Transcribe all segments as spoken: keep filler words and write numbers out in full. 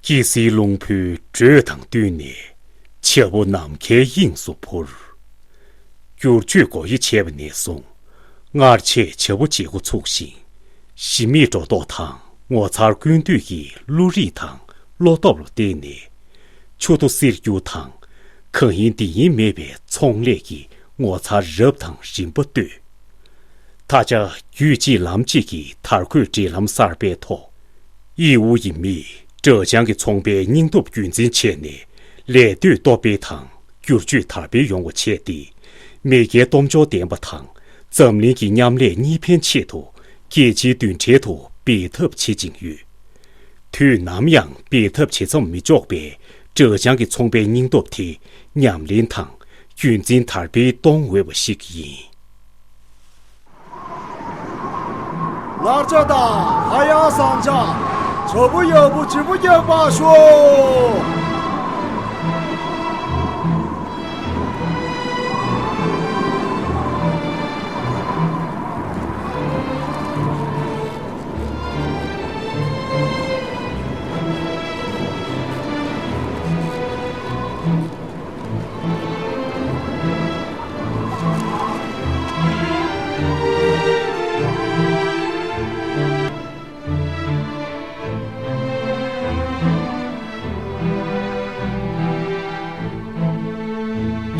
སྐྱི་བསེར་རླུང་བུའི་འགྲོས་དང་བསྟུན་ནས་བྱ་སྤུ་ནམ་མཁའི་དབྱིངས་སུ་འཕུར། བསྒྱུར་བཅོས་སྒོ་དབྱེ་བྱས་པ་ནས་བཟུང་སྔར་ཆད་བྱ་སྤུ་བརྗེ་འགོ་ཚུགས་ཤིང་། གཞི་མེད་སྒྲོ་འདོགས་དང་ངོ་མཚར་ཀུན་བཏུས་ཀྱི་བློ་རིག་དང་བློ་སྟོབས་ལ་བརྟེན་ནས། མཆུ་ཏོ་བསེར་འགྱུར་དང་གང་ཡིན་འདི་ཡིན་མེད་པའི་ཚོང་ལས་ཀྱི་ངོ་མཚར་རབ་དང་རིམ་པ་བཏོད། ད་ཆ་རྒྱུད་གཅིག་ལམ་གཅིག་གི་དར་གོས་འབྲེལ་ལམ་གསར་པའི་ཐོག་དབྱིའུ་ཡི་མིས་སྦྲ་བྱང་གི་ཚོང་པའི་སྙིང་སྟོབས་རྒྱུན་འཛིན་བྱས་ནས་ལས་གཏོད་སྟོབས་སྤེལ་དང་བསྒྱུར་བཅོས་དར་སྤེལ་ཡོང་བ་བྱས་ཏེ། མི་སྒེར་སྟོབས་འབྱོར་ལྡན་པ་དང་འཛམ་གླིང་གི་མཉམ་ལས་གཉིས་ཕན་ཆེད་དུ་རྒྱལ་སྤྱིའི་མདུན་གྲལ་དུ་འབད་འཐབ་བྱེད་ཀྱིན་ཡོད། དུས་ནམ་ཡང་འབད་འཐབ་བྱེད་མཚམས་མི་འཇོག་པའི་སྦྲ་བྱང་གི་ཚོང་པའི་སྙིང་སྟོབས་དེ་ཉམས་ལེན་དང་རྒྱུན་འཛིན་དར་སྤེལ་གཏོང་འོས་པ་ཞིག་ཡིན། ལར་ཆ་དང་ཧ་ཡང་བཟང་ཆ། བྱ་སྤུ་ཡག་པོ་བྱི་པོ་རྒྱག་པ་ཤོག་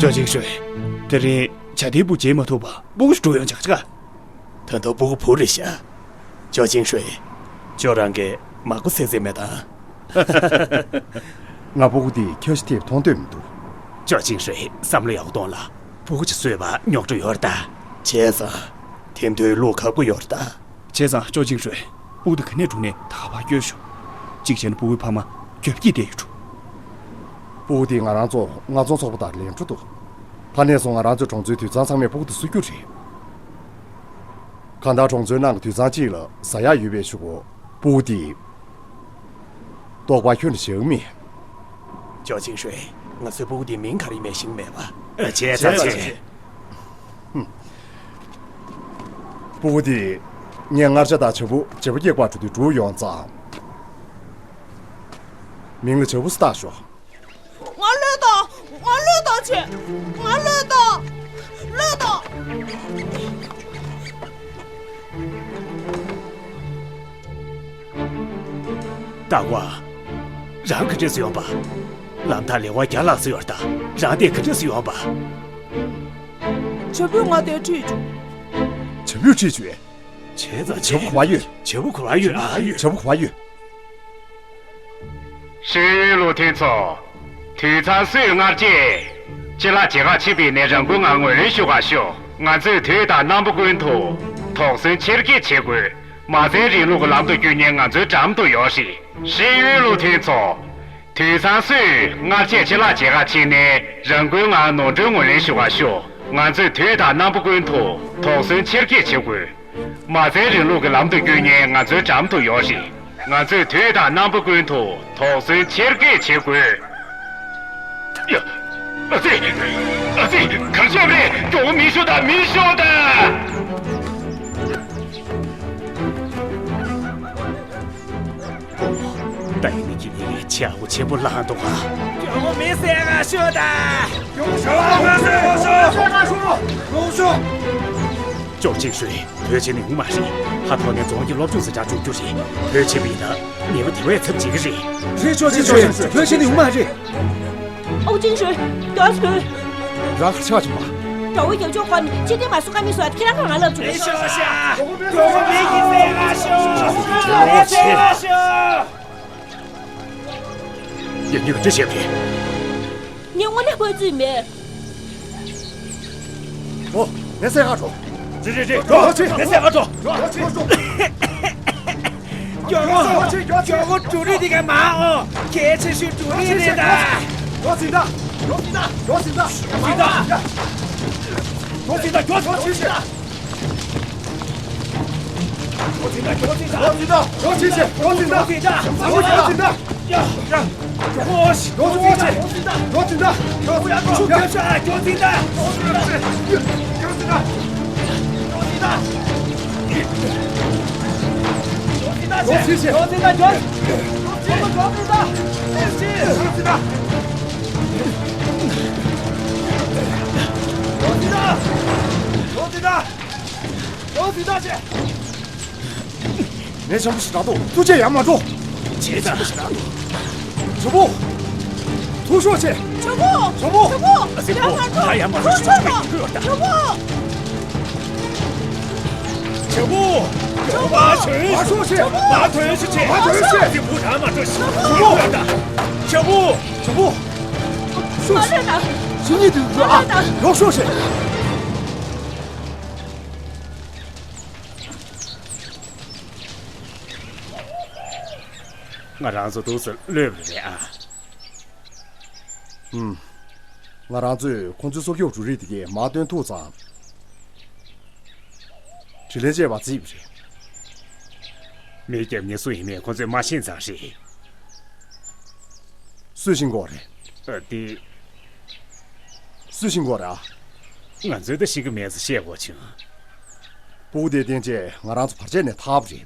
ཅོ་ཅིང་ཧྲུའེ། དེ་རིང་བྱ་དེའི་སྤུ་བརྗེ་མ་ཐུབ་པ་སྤུ་གུ་ཞིག་འགྲོ་ཡོང་བྱ་ཆ། ད་དུང་སྤུ་གུ་བུ་རེད་ཤག་ཅོ་ཅིང་ཧྲུའེ། ཁྱོད་རང་གིས་མ་གོ་སེ་སེ་མེད་དམ། ང་སྤུ་གུ་དེ་ཁྱོད་ཤི་ཐེབས་མཐོང་འདོད་མི་འདུག་ཅོ་ཅིང་ཧྲུའེ། བསམ་བློ་ཡག་པོ་གཏོང་ལ། སྤུ་གུ་ཅིག་གསོས་པ་རྙོག་དྲ་ཡོད་རེད་ད། བྱས་ཙང་། དེ་འདོད་བློ་ཁག་པོ་ཡོད་རེད་ད། བྱས་ཙང་ཅོ་ཅིང་ཧྲུའེ། སྤུ་གུ་དེ་ག་ནས་བསྒྲུགས་ནས་ད་ག་པར་སྐྱོལ་ཤོག་གཅིག་བྱས་ན་སྤུ་གུའི་ཕ་མ་རྒྱབ་ཀྱིས་བསྡད་ཡོད་འགྲོ། སྤུ་གུ་དེ་ང་རང་ཚོ་སྔ་ཚོང་ཚོགས་པ་དང་ལེན་འགྲོ་འདུག་ད་ནས་བཟུང་ང་རང་ཚོའི་གྲོང་ཚོའི་དུད་ཚང་ཚང་མས་སྤུ་གུ་དེ་གསོ་རྒྱུ་རེད། གང་ལྟར་གྲོང་ཚོའི་ནང་གི་དུད་ཚང་གཅིག་ལ་ཟ་ཡག་ཡོད་པའི་གཞུག་གུ་སྤུ་གུ་དེ་ལྟོགས་པ་ཁྱོན་ནས་བཞག་མེད། ཅོ་ཅིང་ཧྲུའེ། ང་ཚོའི་སྤུ་གུ་དེའི་མིང་ག་རེ་ཡིན་མིན་ཤེས་ཀྱི་མེད་པ། ཨ། བྱས་ཙང་བྱས། སྤུ་གུ་དེ་ངས་མངར་ཆ་དང་བྱ་སྤུ་བརྗེ་པོ་རྒྱག་པར་འགྲོ་དུས་སྒྲུག་ཡོང་ཙང་། མིང་ལ་བྱ་སྤུ་ཟེར་བཏགས་ཤོག་ང་བློས་བཏང་། ང་བློས་བཏང་བྱས། ང་བློས་བཏང་། བློས་བཏང་། སྟག་པ། རང་ག་འདྲས་སུ་ཡོང་པ། ལམ་ཐག་ལེ་དབར་བརྒྱ་ལྷག་ཙམ་ཡོད་རེད་ད། རང་དེ་ག་འདྲས་སུ་ཡོང་པ། བྱ་སྤུས་ང་དེར་ཁྲིད་བཅུག་བྱ་སྤུས་ཁྲིད་བཅུག་བྱས་ཙང་བྱ་སྤུ་ག་པར་ཡོད། བྱ་སྤུ་ག་པར་ཡོད། ཨ། ཡོད། བྱ་སྤུ་ག་པར་ཡོད། ཤེས་ཡོན་བློ་མཐུན་ཚོ། དུད་ཚང་སུས་སྔར་ཆད་ཅི་ལག་བྱེད་ག་ཕྱིན་པའི་ནས་རང་འགུལ་ངང་ངོས་ལེན་ཞུ་ག་ཤོག་ང་ཚོས་དུས་དང་རྣམ་པ་ཀུན་ཏུ་དོགས་ཟོན་ཆེར་བསྐྱེད་བྱེད་དགོས། མ་རྩའི་རིང་ལུགས་ཀྱི་ལམ་དུ་བསྐྱོད་མཁན་ང་ཚོའི་འགྲམ་དུ་ཡོད་རེད། ཤེས་ཡོན་བློ་མཐུན་ཚོ། དུད་ཚང་སུས་སྔར་ཆད་ཅི་ལག་བྱེད་ག་ཕྱིན་ནས་རང་འགུལ་ངང་ནོར་འཁྲུལ་ངོས་ལེན་ཞུ་ག་ཤོག་ང་ཚོས་དུས་དང་རྣམ་པ་ཀུན་ཏུ་དོགས་ཟོན་ཆེར་བསྐྱེད་བྱེད་དགོས། མ་རྩའི་རིང་ལུགས་ཀྱི་ལམ་དུ་བསྐྱོད་མཁན་ང་ཚོའི་འགྲམ་དུ་ཡོད་རེད། ང་ཚོས་དུས་དང་རྣམ་པ་ཀུན་ཏུ་དོགས་ཟོན་ཆེར་བསྐྱེད་བྱེད་དགོས། ཡ། ཨ་ཙི། ཨ་ཙི། གང་བྱས་པ་རེད། མགྱོགས་པོ་མེ་ཤོག་དང་། མེ་ཤོག་དང་། ད་ཡིན་ནི་གི་ནི་བྱ་སྤུ་ཆེན་པོ་ལངས་འདུག་ག་མགྱོགས་པོ་མེ་བསད་ག་ཤོག་དང་། མགྱོགས་པོ་མེ་བསད་ག་ཤོག་མགྱོགས་པོ་ཤོག་ཅོ་ཅིང་ཧྲུའེ། བོད་ཆེན་ནི་ཡོང་མ་རེད། ཧ་ཐོག་ནས་རྫོང་གི་སློབ་སྦྱོང་ཟིན་གྲྭ་འཇུག་རྒྱུ་རེད། བོད་ཆེན་པོ་ཡིན་ན་ཉེས་པ་དེ་བས་ཚབས་ཆེ་གི་རེད། རེད། ཅོ་ཅིང་ཧྲུའེ། བོད་ཆེན་ནི་ཡོང་མ་རེད། ཨོ་ཅིང་ཧྲུའེ། རྒྱ་སྐྱོད། རང་ཁ་ཆག་ཅིག་མ། དགྲ་བོའི་རྒྱབ་ཕྱོགས་ཁོ་ནི་ཅི་སྟེ་མ་སུ་ཁ་མི་སུ་ཡ་ཁྱེད་རང་ཁ་ང་ལབ་བྱུང་། མེ་ཤོག་ཤ། མགྱོགས་པོ་མེ་ཡིན་ཟེར་ང་ཤོག་མེ་ཡིན་ཟེར་ང་ཤོག་ཡ། ངས་ག་འདྲ་བྱས་པ་རེད། ངས་དངོས་གནས་ཧོན་རྩིས་མེད། ཨོ། ངས་སེ་ཧ་འགྲོ། རེད་རེད་རེད། འགྲོ། ངས་སེ་ཧ་འགྲོ། འགྲོ། མགྱོགས་པོ། མགྱོགས་པོ་འབྲུ་རིགས་འདི་ག་མ་འོང་། གལ་ཆེ་ཤོས་འབྲུ་རིགས་རེད་ད། མགྱོགས་ཟིན་ད། མགྱོགས་ཟིན་ད། མགྱོགས་ཟིན་ད། མགྱོགས་ཟིན་ད། མགྱོགས་ཟིན་ད། མགྱོགས་ཟིན་ད། ངས་བྱམས་པོ་ཞིག་རག་འདུག་ཐུགས་རྗེ་ཡར་མ་འགྲོ། བྱས་ཙང་། བྱམས་པོ། ཐུགས་ཤོག་བྱེད། བྱམས་པོ། བྱམས་པོ། བྱམས་པོ། ཨ་ཙི་བུ། ད་ཡར་མ་འགྲོ་ཞིག་བྱམས་པོ། བྱམས་པོ། བྱམས་པོ། མ་ཐོན་ཤོག་བྱེད། མ་ཐོན་ཤོག་བྱེད། མ་ཐོན་ཤོག་བྱེད། ཨ་ཙི་བུ། རང་མ་འགྲོ་ཞིག་བྱམས་པོ། བྱམས་པོ། བྱམས་པོ། ཤོག་བྱེད། ཤི་ཉེས་དུ་འགྲོ་ཨ། ལོག་ཤོག་བྱེད། ང་རང་ཚོ་འདུག་སེ་གློད་པ་རེད་ཨ། ཨུམ། ང་རང་ཚོས་ཁོང་ཚོའི་སྲོག་སྐྱོབ་འབྲུ་རིགས་དེ་གའི་མར་བཏོན་ཐུབ་ཙང་། དྲིན་ལན་འཇལ་བར་བརྩིས་པ་རེད། མི་རྒྱབ་མཁན་སུ་ཡིན་མིན་ཁོང་ཚོས་མ་ཤེས་ཙང་རེད། སུས་ཤེས་ཀྱི་ཡོད་རེད། ཨ། དེ། སུས་ཤེས་ཀྱི་ཡོད་རེད་ཨ། ང་ཚོས་ད་ཤེས་ཀྱི་མེད་ཟེར་བཤད་དགོས་བྱུང་། སྤུ་གུ་དེ་བསྟེན་རྗེས་ང་རང་ཚོ་བར་ཆད་ནས་ཐར་བ་རེད།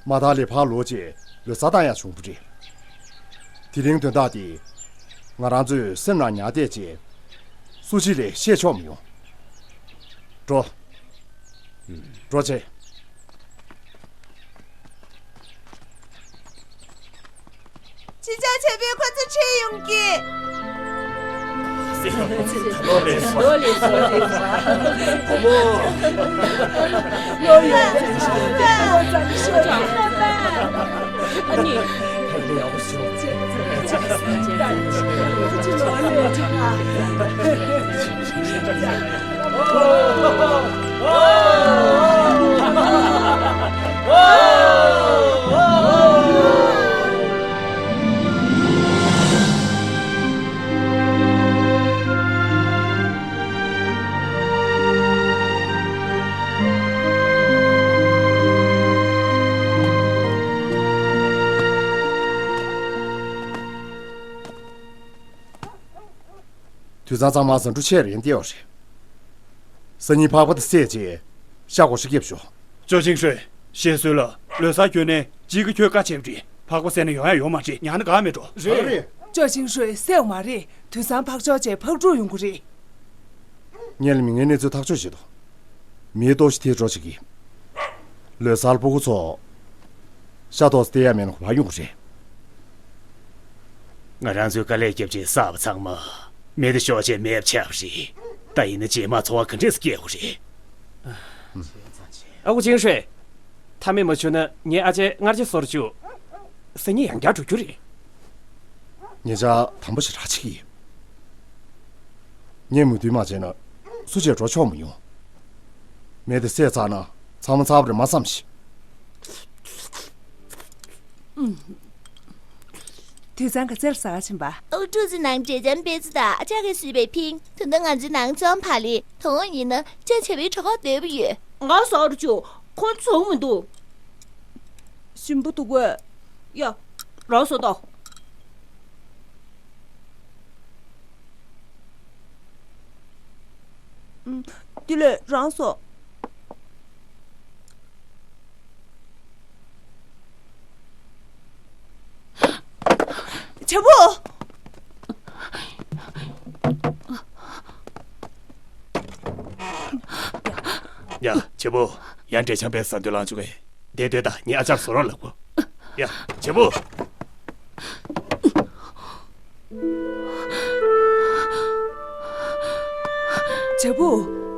མ་ཐར་ལས་ཕར་ལོག་རྗེས་ལོ་གསར་བཏང་ཡག་བྱུང་བ་རེད། དེ་རིང་དོན་དག་དེ། ང་རང་ཚོས་སེམས་ནང་ཉར་བསྡད་རྗེས། སུ་གཅིག་ལ་བཤད་ཆོག་མི་ཡོང་། འགྲོ། འགྲོ་བྱེད། ཅི་ཅག་བྱས་པས་ཁོ་ཚོ་ཁྲིད་ཡོང་གི། ཨ་ནི། དུད་ཚང་གཙང་མ་ཟ་འབྲུ་ཆེ་རན་ཏེ་ཡོད་རེད། སང་ཉིན་ཕག་པ་དེ་བསད་རྗེས་ཤ་བགོ་བཤའ་རྒྱབ་ཤོག་ཅོ་ཆིང་ཧྲོས། བཤད་སྲོལ་ལ་ལོ་གསར་གྱོན་ནས་གཅིག་གི་ཁྱོད་དཀའ་ཆེ་བ་རེད། ཕག་པ་བསད་ན་ཡོང་ཡ་ཡོད་མ་རེད། ཉར་ན་དགའ་མེད་འགྲོ། རེད། ཅོ་ཆིང་ཧྲོས་བསད་ཡོད་མ་རེད། དུད་ཚང་ཕག་ཅོག་བྱས་ཕག་ཕྲུག་ཡོང་གི་རེད། ངས་ལ་མི་ངན་གནས་ཚུལ་ཐག་གཅོད་བྱེད་དོ། མིའི་ལྟོ་ཤི་ཐེ་གྲོ་བྱེད་ཀྱི། ལོ་གསར་ལ་སྤུ་གུ་ཚོ་ཤ་ཏོག་ཙམ་སྟེར་ཡ་མེད་ན་ཁོ་ཕར་ཡོང་གི་རེད། ང་རང་ཚོའི་དཀའ་ལས་བརྒྱབ་བྱས་བསགས་པ་ཚང་མ་མེ་དེ་ཤོག་ཅེས་མེད་པ་ཆགས་པ་རེད། ད་ཡིན་ན་རྗེས་མ་འཚོ་བ་ག་འདྲས་སེ་སྐྱེལ་དགོས་རེད། ཨ་ཁུ་ཆིང་ཧྲེ། ཐ་མི་མ་ཆུ་ན་ངའི་ཨ་ཅེ་མངར་ཆ་སོར་བཅུག་སང་ཉིན་ཡང་བསྐྱར་འགྲོ་རྒྱུ་རེད། ཉེ་ཆར་དམ་པོ་ཞིག་རག་ཆེ་གི་ཡིན། ངས་མོས་མཐུན་མ་བྱས་ན་སུ་གཅིག་འགྲོ་ཆོག་མི་ཡོང་། མེ་དེ་བསད་ཚར་ན་ཚང་མ་ཚར་བ་རེད་མ་བསམ་ཞིག་དུད་ཚང་ག་ཚད་ལ་ཟ་ག་ཕྱིན་པ། ཨ་ཁུ་ཀྲུའུ་ཙི་ནང་འབྲས་ལྗང་པད་ཚལ་དང་ཨ་ཅག་གིས་བཟོས་པའི་ཕིང་། ད་ལྟ་ང་ཚོའི་ནང་ཚོང་ཕ་ལི། དོ་དགོང་ཡིན་ན་ཅ་ཆེ་བའི་གྲོད་ཁོག་བདེ་པོ་ཡོད། ང་ཟ་རུ་བཅུག་ཁོ་ཚོང་མི་འདུག་ཞིམ་པོ་འདུག་གས། ཡ། རང་ཟ་ད། ཨུམ། དེ་ལས་རང་ཟ། བྱ་ཕོ། ཡ། བྱ་ཕོ། ཡ། འབྲས་ལྗང་པད་ཟ་འདོད་ལངས་བྱུང་ངས། བསྡད་སྡོད་དང་། ངས་ཨ་ཅག་ལ་བཟོ་རོགས་ལབ་གོ། ཡ། བྱ་ཕོ། བྱ་ཕོ།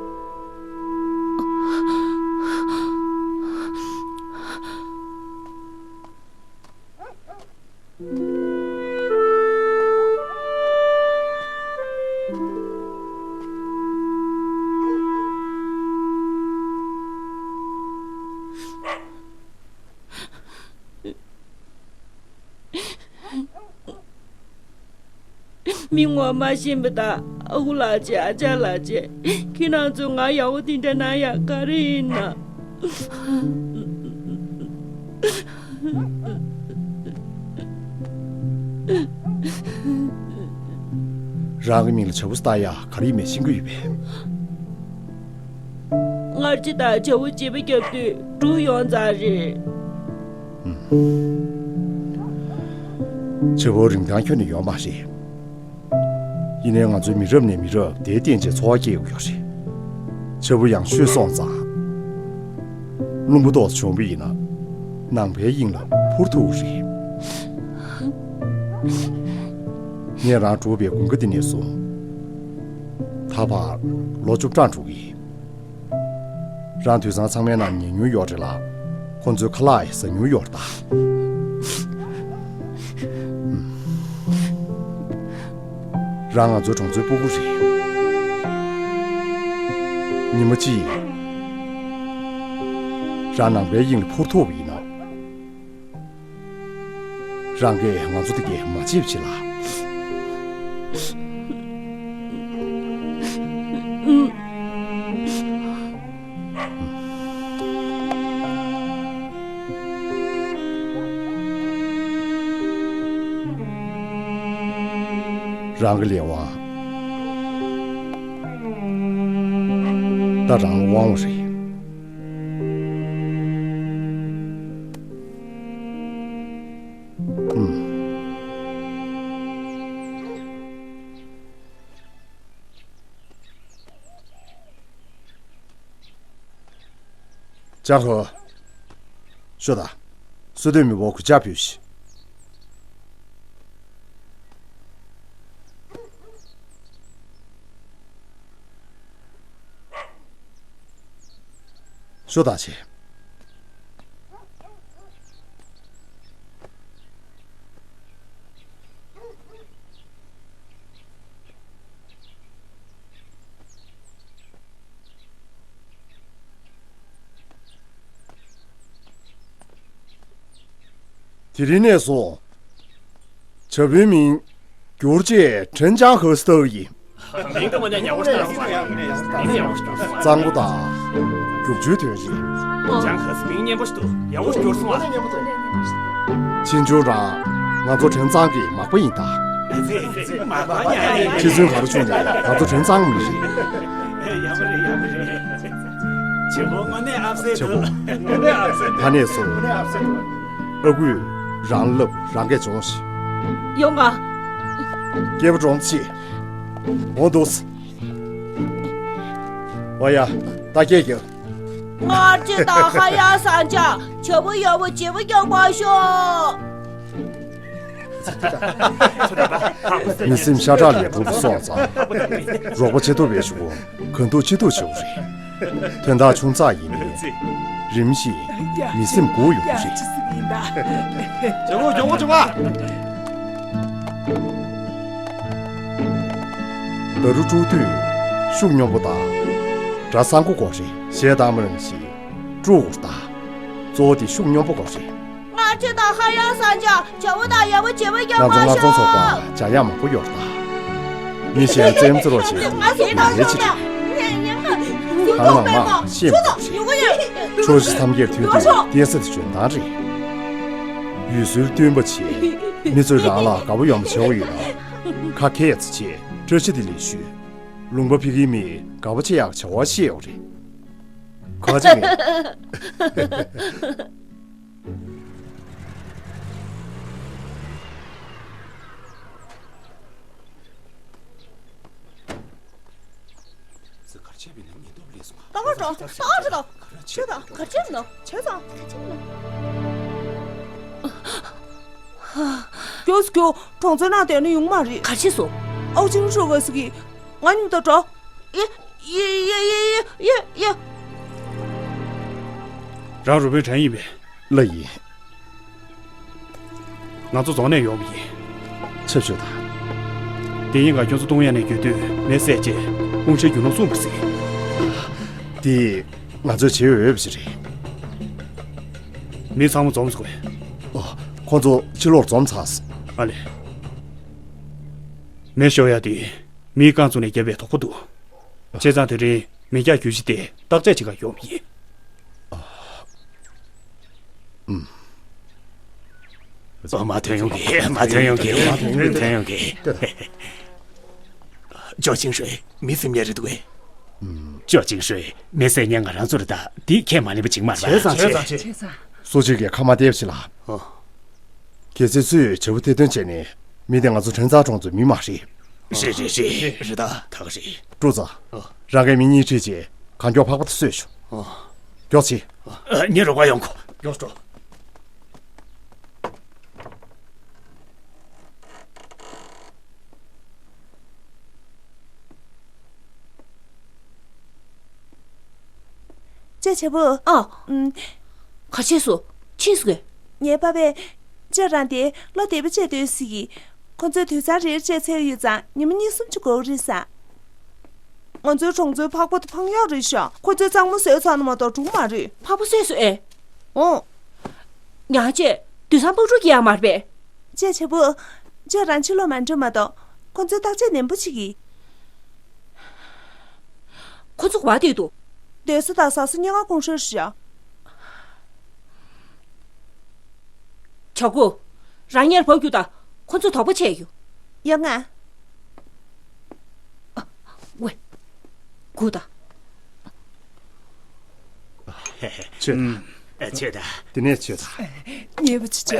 མི་ངོ་མ་ཤེས་པ་དང་། ཨ་ཁུ་ལགས་བྱས། ཨ་ཅག་ལགས་བྱས། ཁྱེད་རང་ཚོས་ང་ཡག་པོ་དེ་འདྲ་གནང་ཡག་ག་རེ་ཡིན་ན། རང་གི་མིང་ལ་བྱ་ཕོ་བཏགས་ཡག་ག་རེ་ཡིན་མིན་ཤེས་ཀྱི་ཡོད་པས། མངར་ཆ་དང་བྱ་ཕོ་བྱེད་པ་བརྒྱབ་དུས་འབྲུ་ཡོང་ཚར་རེད། ཨུམ། བྱ་ཕོ་རིན་ཐང་ཁྱོན་ནས་ཡོད་མ་རེད། ཡིན་ནའི་ང་ཚོའི་མི་རབས་ནས་མི་རབས་དེའི་རྟེན་བཅས་འཚོ་བ་སྐྱེལ་དགོས་ཡོད་རེད། བྱ་ཕོ་ཡང་ཤོས་སོང་ཙང་། རླུང་བུ་ཏོག་ཙམ་བྱུང་བ་ཡིན་ན། ནང་པའི་དབྱིངས་ལ་འཕུར་ཐུབ་རེད། ངས་རང་སྒྲུག་པའི་དགུན་ཁ་འདི་ནས་བཟུང་། ད་བར་ལོ་བཅུ་གྲངས་སྒྲུག་གི་ཡིན། རང་དུད་ཚང་ཚང་མའི་ནང་ཉལ་མྱོང་ཡོད་རེད་ལ། ཁོ་ཚོའི་ཁ་ལག་ཡང་ཟ་མྱོང་ཡོད་རེད་ད། རང་ང་ཚོའི་གྲོང་ཚོའི་སྤུ་གུ་རེད། ཉི་མ་གཅིག་རང་ནང་པའི་དབྱིངས་ལ་འཕུར་ཐུབ་པ་ཡིན་ན། རང་གིས་ང་ཚོ་དེ་གས་མ་བརྗེད་པ་བྱེད་ལ། རང་གི་ལས་དབང་། ད་རང་ལ་དབང་བ་རེད། ཨུམ། ཅང་ཧོ། ཤོད་དང་། བསོད་སྡོད་མི་བོ་གུ་ཅག་ཕུད་ཤིག་ཤོད་དང་ཆེ། དེ་རིང་ནས་བཟུང་། བྱ་བའི་མིང་བསྒྱུར་རྗེས་ཁྲེན་ཅང་ཧེ་སི་ཏོག་ཡིན། མིང་དུ་མ་ཉན་ཉག་པོ་ཞིག་རང་སོང་ཡ། མིང་ཉག་པོ་ཞིག་རང་སོང་། གཙང་པོ་དང་། རྒྱུག་ཆུའི་དོན་རེད། ཅང་ཧེ་སི་མིང་སྙན་པོ་ཞིག་འདུག་ཡག་པོ་ཞིག་གྱུར་སོང་ཨ། ཕྱིན་ཆོག་རང་ང་ཚོ་ཁྲེན་ཚང་གི་མག་པ་ཡིན་ད། ཨ་ཙི་ཨ་ཙི་མག་པ་ཉག་རེད། ཁྱེད་ཚོའི་ག་རེ་བྱུང་རེད། ང་ཚོ་ཁྲེན་ཚང་མི་རེད། ཡག་པོ་རེད་ཡག་པོ་རེད། བྱེད་པོ་དངོས་གནས་ཨབ་སེ་འདུག་དངོས་གནས་ཨབ་སེ་འདུག་ད་ནས་བཟུང་། ཨ་ཁུས་རང་ལབ་རང་སྐད་སྦྱོངས་ཤིག་ཡོང་ང་། སྐྱེས་པ་གྲོང་ཚེ། འོ་འདུག་འོ་ཡ། ད་སྐད་རྒྱག་སྔར་ཆད་དང་ཧ་ཡང་སང་ཅག་བྱ་བ་ཡག་པོ་བྱེད་པ་ཡག་པ་ཤོག་མི་སེམས་ཤ་ཁྲག་ལས་གྲུབ་པ་སོང་ཙང་། རོགས་པ་བྱེད་ཐུབ་པའི་གཞུག་གུ་གང་ཐུབ་ཅི་ཐུབ་བྱེད་དགོས་རེད། དོན་དག་ཆུང་ཙག་ཡིན་ནའི། རིམ་བཞིན་མི་སེམས་འགུག་ཡོང་གི་རེད། ཇོ་མོ་ཇོ་མོ་ཇོ་མོ། ད་རུ་དཀྲུག་དུས་ཤུགས་སྙོམས་པོ་དང་། སྒྲ་གསང་པོ་དགོས་རེད། གཞས་བཏང་མ་རིམ་བཞིན་དཀྲུག་དགོས་རེད་ད། གཙོ་བོ་དེ་ཤུགས་སྙོམས་པོ་དགོས་རེད། སྔར་ཆད་དང་ཧ་ཡང་སང་ཅག་བྱ་བ་དང་ཡག་པོ་བྱེད་པ་ཡག་པ་ཤོག་ང་ཚོ་སྔར་ཚོང་ཚོགས་པ་འཇམ་དབྱངས་མང་པོ་ཡོད་རེད་ད། མི་གཞན་རྩེད་མོ་རྩེ་རོགས་བྱེད། ང་ཚོ་ལས་བྱེད་རེད། གང་མང་མང་ཤེས་མ་ཐུབ་རེད། ཕྱོགས་བཞི་མཚམས་བརྒྱད་མཐུན་སྒྲིལ་བརྟན་ས་དེ་འཇོན་ཐང་རེད། ཡུལ་སྲོལ་བསྟུན་པ་བྱེད། མི་ཚོས་རང་ལ་དགའ་པོ་ཡོང་བ་བྱེད་དགོས་ཡོད་ན། ཁ་ཁད་ཚེ་བྱེད། བཀྲ་ཤིས་བདེ་ལེགས་ཞུ། ལུང་པ་ཕ་གིའི་མིས་དགའ་པོ་བྱེད་ཡག་བྱ་བ་ཤེས་ཡོད་རེད། ག་ཅི་མེད། ད་ག་འགྲོ། ད་ག་འགྲོ། ཆོས་དང་ག་ཅི་མིན་ནོ། ཆོས་དང་ག་ཅི་མིན་ནོ། མགྱོགས་སུ་མགྱོགས། གྲོང་ཚོའི་ནང་བསྡད་ན་ཡོང་མ་རེད། ག་ཅི་སོང་། ཨའུ་ཅིང་ཧྲུའུ་ཝེ་སི་གིས་ང་མཉམ་དུ་འགྲོ། ཡེ་ཡེ། རང་རུ་དཔོན་དྲན་ཡིན་པས། ལགས་ཡིན། ང་ཚོ་རྫོང་ནས་ཡོང་བ་ཡིན། ཆབ་ཆུ་དང་། དེ་ཡིན་ག་ཁྱོད་ཚོ་ཏུང་ཡན་ནས་རྒྱུད་སྟོད་མེ་བསད་རྗེས་དབུ་ཞྭ་རྒྱུ་ནོར་བསྲུངས་པ་ཟེར། དེ་ང་ཚོས་བྱེད་འོས་པ་ཞིག་རེད། མི་ཚང་མ་འཛོམས་དགོས། ཨོ། ཁོང་ཚོ་ཕྱི་ལོགས་འཛོམས་ཚར་སོང་། ཨ་ལེ། མེ་ཤོར་ཡ་དེ་མིའི་རྐང་བཙུགས་ནས་བརྒྱབ་པའི་དོགས་པ་འདུག་བྱས་ཙང་དེ་རིང་མེ་རྒྱག་རྒྱུ་གཞི་དེ་བརྟག་དཔྱད་བྱེད་ག་ཡོང་བ་ཡིན། ཨུམ། ཨོ། མ་ཐོན་ཡོང་གི། མ་ཐོན་ཡོང་གི། མ་ཐོན་ཡོང་གི། ཐོན་ཡོང་གི། ཅོ་ཅིང་ཧྲུའེ། མི་སེམས་ཉེ་རེད་འདུག་གས། ཨུམ། ཅོ་ཅིང་ཧྲུའེ། མི་སེམས་ཉེ་ང་རང་ཚོ་རེད་ད། འདི་ཁས་མ་ལེན་པ་ཅིག་མ་རེད་པ། བྱས་ཙང་བྱས་ཙང་བྱས། སུ་གཅིག་གིས་ཁ་མ་བདེ་བ་ཞིག་ལ། ཨོ། གལ་སྲིད་སུས་བྱ་བུ་ཐེར་འདོན་བྱས་ནས། མི་དེ་ང་ཚོ་བྲན་ཚང་གྲོང་ཚོའི་མི་མ་རེད། རེད་རེད་རེད། རེད་ད། ད་ག་རེད། ཀྲུའུ་ཙང་། ཨོ། རང་གི་མི་གཉིས་ཁྲིད་བྱས་གང་མགྱོགས་འཕགས་པ་དེ་གསོད་ཤོག་ཨོ། མགྱོགས་བྱེད། ཨ། ངས་རོགས་པ་ཡོང་གོ། མགྱོགས་འགྲོ། ཅེ་བྱ་བུ། ཨ། ཨུམ། ག་བྱས་སོང་། ཕྱིན་སོང་གས། ངའི་པ་ཕས། ཅེ་རང་དེ་བློ་བདེ་པོ་བྱས་སྡོད་སྲིད་ཀྱི། ཁོ་ཚོས་དུད་ཚང་རེ་རེ་བཅད་ཚར་ཡོད་ཙང་ཉི་མ་གཉིས་གསུམ་ཅིག་འགོར་གི་རེད་ས། ང་ཚོའི་གྲོང་ཚོའི་ཕག་པ་དེ་འཕང་ཡག་རེད་ཤག་ཁོ་ཚོས་གཙང་མ་བཟོས་ཚར་ན་མ་གཏོགས་འགྲོ་གི་མ་རེད། ཕག་པ་བཟོས་སོང་ཨེ། འོང་། ཉག་ཅེ། དུད་ཚང་སྤགས་འཁྲུག་གི་ཡག་མ་རེད་པས། ཅེ་བྱ་བུ། ཅེ་རང་ཕྱི་ལོགས་མ་འགྲོ་མ་གཏོགས། ཁོ་ཚོས་བརྟག་དཔྱད་ནན་པོ་བྱེད་ཀྱི། ཁོ་ཚོ་ག་པར་བསྡད་འདུག་སྡོད་ས་དང་ཟ་ས་གཉིས་ཀ་ཁོང་ཧྲོལ་ཞིག་བྱ། བྱ་གུ། རང་ཉལ་བབས་རྒྱུ་དང་། ཁོ་ཚོ་དོགས་པ་བྱས་ཡོད། ཡ་ང་། ཝེ། སྒུག་དང་། ཆོད་དང་། ཨ། ཆོད་དང་། དེ་ནས་ཆོད་དང་། ཉེས་པ་ཆེ་ཆེ།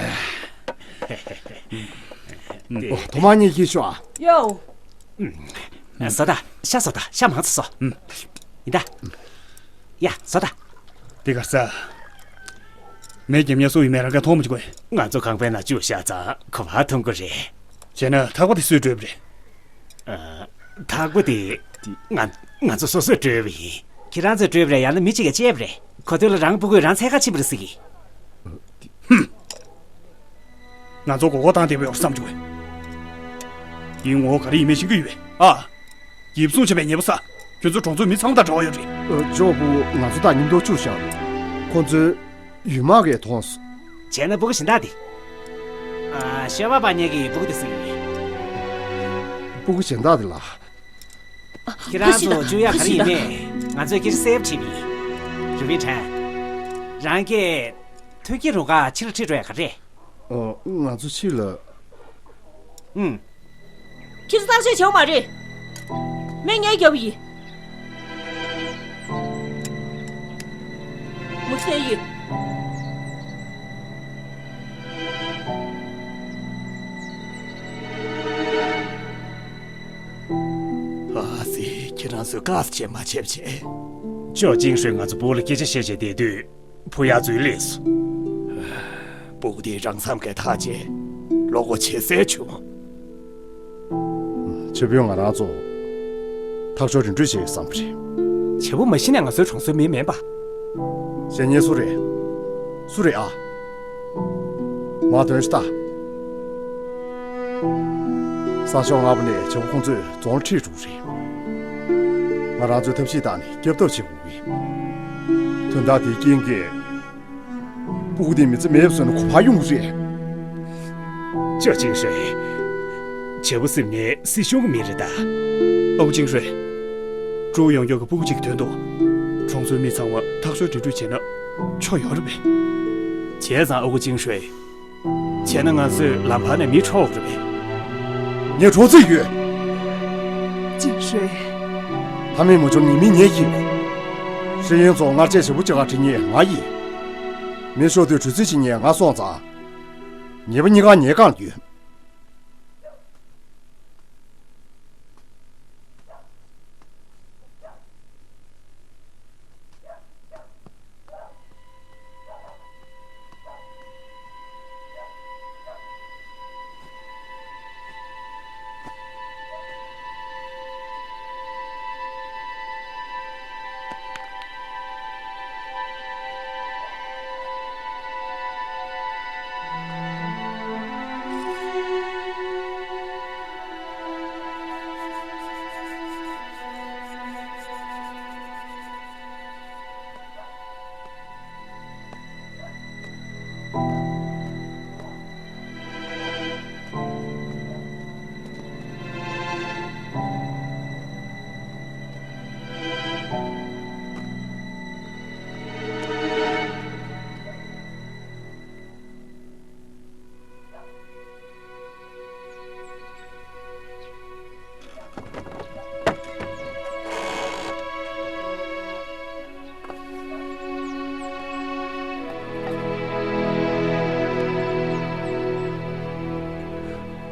ཨོ། ཐོག་མ་གཉིས་ཀྱིས་ཤོག་ཨ། ཡའོ། ཟོ་ད། ཤ་ཟོ་ད། ཤ་མང་ཙམ་ཟོ། ཡིན་ད། ཡ། ཟོ་ད། འདི་གར་ཟ། མེ་རྒྱབ་མཁན་སུ་ཡིན་མེད་རང་གིས་མཐོང་མ་བཅུག་གས། ང་ཚོ་ཁང་པའི་ནང་བཅུག་བཞག་ཙང་ག་པར་ཐོན་གི་རེད། བྱས་ན་ཐག་པ་དེ་སུས་སྤྲོད་པ་རེད། ཨ། ཐག་པ་དེ། ང་ང་ཚོ་སོ་སོས་སྤྲོད་པ་ཡིན། ཁྱེད་རང་ཚོས་སྤྲོད་པ་རེད། ཡང་ན་མི་གཅིག་གིས་བཅད་པ་རེད། གོ་ཐོས་ལ་རང་ཕྲུ་གུས་རང་འཚོལ་ག་ཕྱིན་པ་རེད་ཟེར་གི། ཧུམ། ང་ཚོ་མགོ་སྐོར་བཏང་བསྡད་པ་ཡོད་བསམ་བྱུང་བས། འདིའི་ངོ་བོ་ག་རེ་ཡིན་མིན་ཤེས་ཀྱི་ཡོད་པས། ཨ། འགེབས་སྲུང་བྱས་པའི་ཉེས་པ་ཟ། ཁྱོད་ཚོ་གྲོང་ཚོའི་མི་ཚང་མ་དང་འབྲེལ་བ་ཡོད་རེད། ཨ། ཇོ་བོ། ང་ཚོ་དང་མཉམ་དུ་བཅུག་བཞག་རེད། ཁོ་ཚོས་ཡུལ་དམག་གིས་མཐོང་སོང་། བྱས་ན་སྤུ་གུ་གཞན་དག་དེ། ཨ། ཤོ་བ་པ་ཉེ་གི་སྤུ་གུ་དེ་ཟེར་གི་རེད། སྤུ་གུ་གཞན་དག་དེ་ལ། ཁྱེད་རང་ཚོ་བཅུག་ཡག་ག་རེ་ཡིན་མིན། ང་ཚོས་སྐད་ཆ་གསལ་པོ་དྲིས་པ་ཡིན། རུ་པིན་ཁྲན། རང་གིས་ཐོན་སྐྱེད་རུ་ཁག་ཕྱིར་ཁྲིད་འགྲོ་ཡག་ག་རེ། ཨོ། ང་ཚོ་ཕྱིར་ལ། ཨུམ། ཁྱེད་ཚོ་བརྟག་དཔྱད་བྱེད་དགོས་མ་རེད། མེ་ངས་རྒྱབ་ཡིན། མུ་སེ་ཡི། ཨ་ཙི། ཁྱེད་རང་ཚོས་དཀའ་ཚེགས་མ་བྱེད་བྱེད། ཅོ་ཅིང་ཧྲོས་ང་ཚོ་སྤུ་གུ་ལ་སྐད་ཆ་བཤད་བྱས་བསྡད་དུས། བུ་ཡག་ཚོའི་ལས་སུ། སྤུ་གུ་དེ་རང་འཚམ་གྱི་ཐག་བཅད། བློ་སྒོ་ཕྱེ་སྲིད་བྱུང་། ཆེ་བོས་ང་རང་ཚོ་ཐག་གཅོད་རིམ་གྲོ་བྱེད་བསམ་པ་རེད། བྱ་བུ་མ་གཞི་ནས་ང་ཚོའི་གྲོང་ཚོའི་མི་མིན་པ། བཤད་མཁན་སུ་རེད། སུ་རེད་ཨ། མ་དོན་ཤི་ད། ས་ཕྱོགས་སྔ་པོ་ནས་བྱ་བུ་ཁོང་ཚོས་རྫོང་ཁྲིད་འགྲོ་གི་རེད། ང་རང་ཚོས་ཐབས་ཤེས་བཏང་ནས་སྐྱོབ་ཐབས་བྱེད་དགོས་ཀྱི། དོན་དག་དེའི་རྐྱེན་གྱིས། སྤུ་གུ་དེ་མི་ཚེ་མེད་པ་བཟོས་ན་ག་པར་ཡོང་གི་རེད། ཅོ་ཅིང་ཧྲོས། བྱ་བུ་སེམས་ནི་སྲིད་གཞུང་གི་མི་རེད་ད། ཨ་ཁུ་ཅིང་ཧྲོས། ཀྲུའུ་ཡོང་མགྱོགས་ཀྱི་སྤུ་གུ་གཅིག་གི་དོན་དུ། གྲོང་ཚོའི་མི་ཚང་མ་ཐག་གཅོད་འགྲིམ་འགྲུལ་བྱས་ན་ཆོ་ཡོད་རེད་པས། བྱས་ཙང་ཨ་ཁུ་ཅིང་ཧྲོས། བྱས་ན་ང་ཚོས་ལམ་བར་ནས་མི་འཕྲོག་རེད་པས། ངས་འཕྲོག་རྩིས་ཡོད། ཅིང་ཧྲོས། ཐ་མལ་མ་བྱུང་ཉེས་མིང་ངས་འཁྱེར་དགོས། ཧྲི་ཡིན་ཚོ་སྔར་ཆད་བྱ་བུ་གཅིག་ག་ཁྲིད་མཁན་ང་ཡིན། མི་ཤོར་དུས་གྲོས་རྩིས་བྱེད་མཁན་ང་སོང་ཙང་། ཉེས་པ་གཉིས་ཀ་ངའི་རྐང་ལ་ཡོད།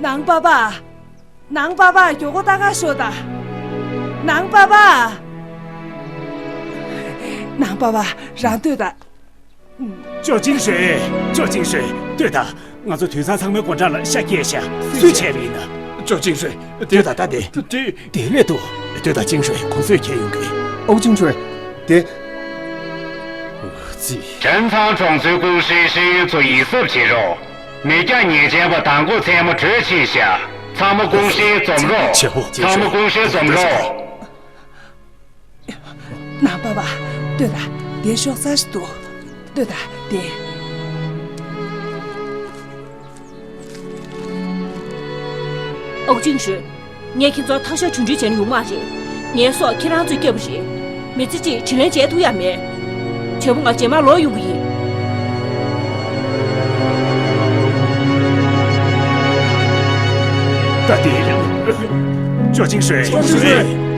ནང་པ་པ། ནང་པ་པ་མགྱོགས་པོ་ལྟ་ག་ཤོག་དང་། ནང་པ་པ། ནང་པ་པ་རང་ལྟོས་དང་། ཅོ་ཅིན་ཧྲེ། ཅོ་ཅིན་ཧྲེ། ལྟོས་དང་། ང་ཚོ་དུད་ཚང་ཚང་མའི་སྒོ་འགྲམ་ལ་ཤ་སྐྱེས་ཤག་སུས་བྱས་པ་ཡིན་ན། ཅོ་ཅིན་ཧྲེ། ལྟོས་དང་། ད་དེ། དེ། དེ་སླེབས་འདུག་ལྟོས་དང་ཅིན་ཧྲེ། ཁོང་ཚོས་ཁྱེར་ཡོང་གི། ཨོ་ཅིན་ཧྲེ། དེ། ཙི། 陈仓种族公司 ཤེས་ཡོན་ཚོ་ཡིད་སྲུབ་བྱེད་རོགས། མི་སྐྱ་ཉེས་ཅན་པ་དང་པོ་མཚན་མོ་བྲོས་ཕྱིན་ཤག་ཚང་མ་ཀུང་ཧྲེ་འཛོམས་རོགས། བྱེད་པོ། ཚང་མ་ཀུང་ཧྲེ་འཛོམས་རོགས། ནང་པ་པ། ལྟོས་དང་། དེ་ཤོག་ས་ཞིག་འདུག་ལྟོས་དང་། དེ། ཨོ་ཅིན་ཧྲེ། ངས་ཁྱེད་ཚོར་ཐག་ཤག་ཆུང་ཆུང་བྱས་ན་ཡོང་མ་རེད། ངའི་སྲོག་ཁྱེད་རང་ཚོས་བསྐྱབས་པ་རེད། མི་ཚེ་གཅིག་དྲིན་ལན་འཇལ་ཐུབ་ཡ་མེད། བྱས་པོ། ང་རྗེས་མ་ལོག་ཡོང་གི་ཡིན། ད་དེ། ཅོ་ཅིན་ཧྲེ། ཅོ་ཅིན་ཧྲེ།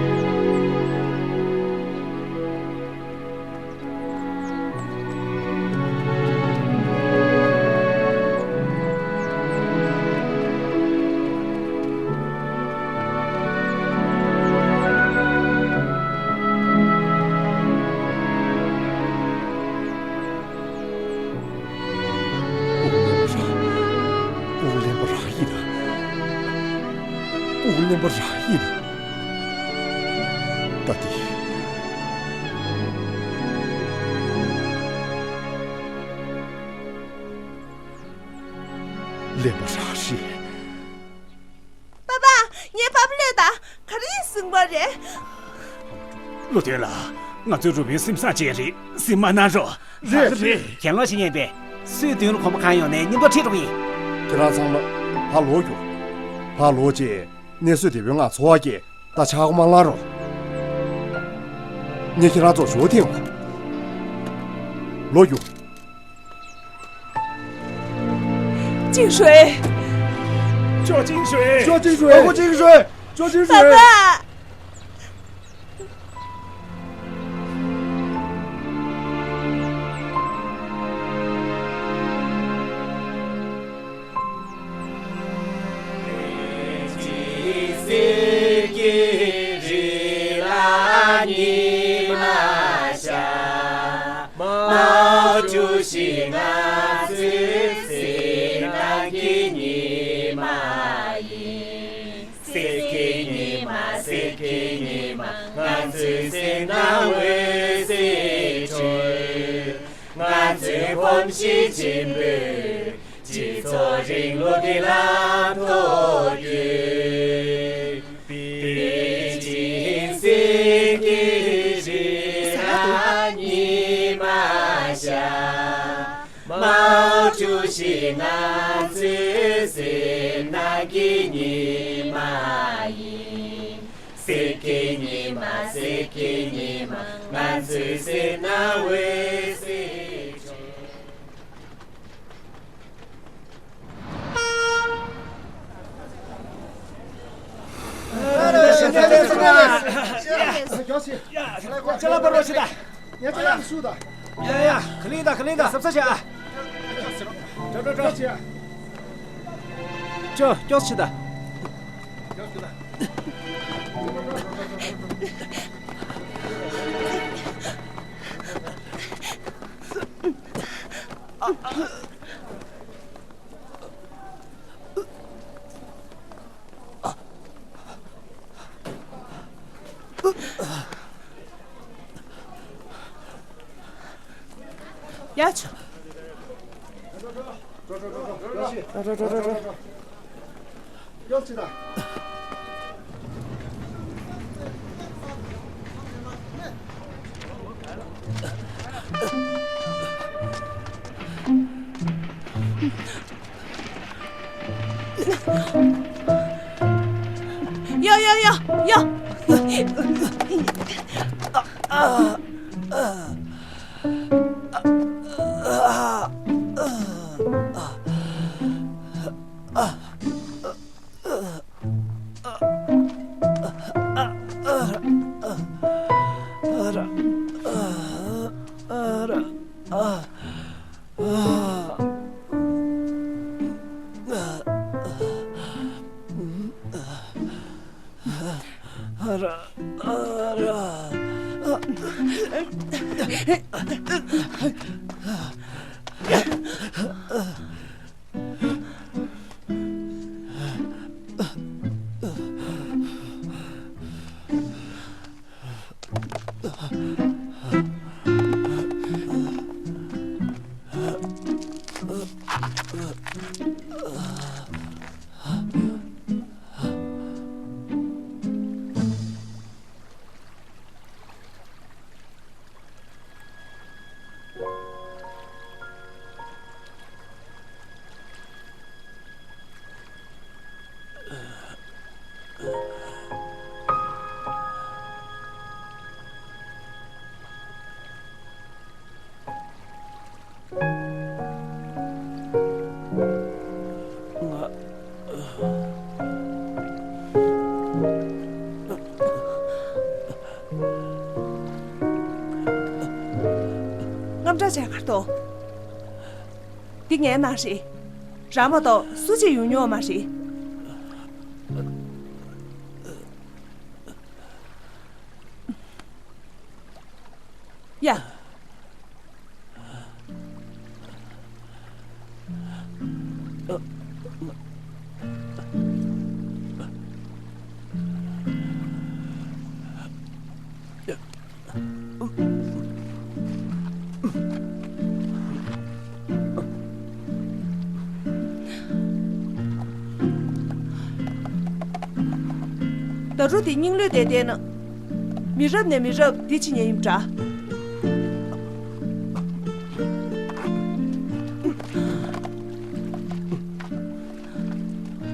སྤུ་གུ་ལེན་པ་རང་ཡིན་ན། སྤུ་གུ་ལེན་པ་རང་ཡིན་ན། ད་དེ། ལེན་པ་རང་རེད། པ་པ། ངའི་པ་པ་ལོས་དང་། ག་རེ་ཡིན་ཟིན་པ་རེད། བློ་མཐུན་ལགས། ང་ཚོའི་རུ་དཔོན་སེམས་བཟང་ཅན་རེད། སེམས་མ་ན་རོགས། རེད། རེད། གྱེན་ལོག་བྱེད་ཉན་པས། སུས་མདུན་ལ་གོམ་པ་གང་ཡོང་ནས་མཉམ་པོ་ཁྲིད་འགྲོ་གི་ཡིན། ཁྱེད་རང་ཚང་མ་ཕར་ལོག་རྒྱུགས། ཕར་ལོག་རྗེས་གནས་བཟོས་དེད་དཔོན་ལ་འཚོ་བ་སྐྱེལ། ད་ཆག་སྒོ་མ་བསླང་རོགས། ངས་ཁྱེད་རང་ཚོར་ཞུ་བ་འཐེན་དགོས། ལོག་རྒྱུགས། ཅིན་ཧྲུའེ། ཅོ་ཅིན་ཧྲུའེ། ཅོ་ཅིན་ཧྲུའེ། ཨ་ཁུ་ཅིན་ཧྲུའེ། ཅོ་ཅིན་ཧྲུའེ། པ་པ། གསེར་གྱི་ཉི་མ། གསེར་གྱི་ཉི་མ། ང་ཚོའི་སེམས་ནང་འོད་ཟེར་འཕྲོས། ང་ཚོའི་གོམས་གཤིས་ཆེན་པོས་སྤྱི་ཚོགས་རིང་ལུགས་ཀྱི་ལམ་ཐོག་བསྐྱོད། པེ་ཅིན་གསེར་གྱི་རི་རབ་ཉི་མ་ཤར། མའོ་ཀྲུའུ་ཞི་ང་ཚོའི་སེམས་ནང་གི་ཉི་མ་ཡིན། གསེར་གྱི་ཉི་མ། གསེར་གྱི་ཉི་མ། ང་ཚོའི་སེམས་ནང་འོད་ཟེར་འཕྲོས། ཅ་ལག་པར་བ་ཞིག་དང་། ཡ་ཡ། ག་ལེར་དང་། ག་ལེར་དང་། གཟབ་གཟབ་བྱས་ཨ། འགྲོ་འགྲོ་འགྲོ། ཅོ། མགྱོགས་བྱེད་དང་། ཡ་ཆོ། ཡ་ཡ་ཡ་ཡ། དངངས་སྐྲག་བྱས་གར་འདུག་འདི་ངའི་ནང་རེད། རང་མ་གཏོགས་སུ་གཅིག་ཡོང་མྱོང་མ་རེད། ཡ། ད་རུ་དེ་སྙིང་ལོས་བསྡད་བསྡད་ན། མི་རབས་ནས་མི་རབས་འདི་ཕྱི་ཉལ་ཡིན་འདྲ།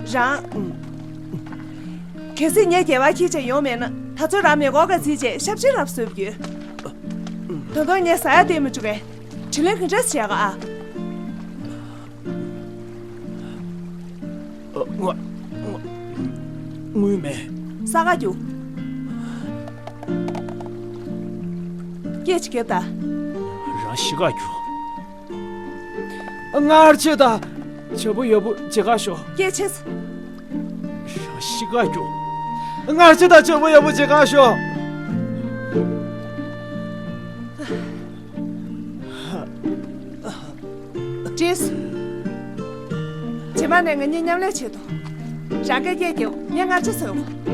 རང་། གལ་སྲིད་ངས་སྐྱེ་བ་ཁྱེད་ཅག་ཡོང་མེད་ན། ད་ཚོད་རང་མེ་འཁོར་ག་རྩིས་བྱས་ཞབས་ཕྱི་རབས་བཟོས་ཡོད། ད་དུང་ངས་ཟ་ཡ་སྟེར་མི་བཅུག་གས། དྲིན་ལན་ག་འདྲས་བྱས་ག་ཨ། ཨ། ང་། ང་། དངུལ་མེད། ས་ག་རྒྱུག་སྐད་ཅིག་རྒྱབ་ད། རང་ཤི་ག་རྒྱུག་སྔར་ཆད་ད། ཇ་བུ་ཡ་བུ་བྱེད་ག་ཤོག་སྐད་ཆེ། རང་ཤི་ག་རྒྱུག་སྔར་ཆད་ད་ཇ་བུ་ཡ་བུ་བྱེད་ག་ཤོག་བྲིས། རྗེས་མ་ནས་ང་གཉིས་མཉམ་ལས་བྱེད་དོ། རང་གིས་སྐད་རྒྱབ། ངས་སྔར་ཆད་བཟོས།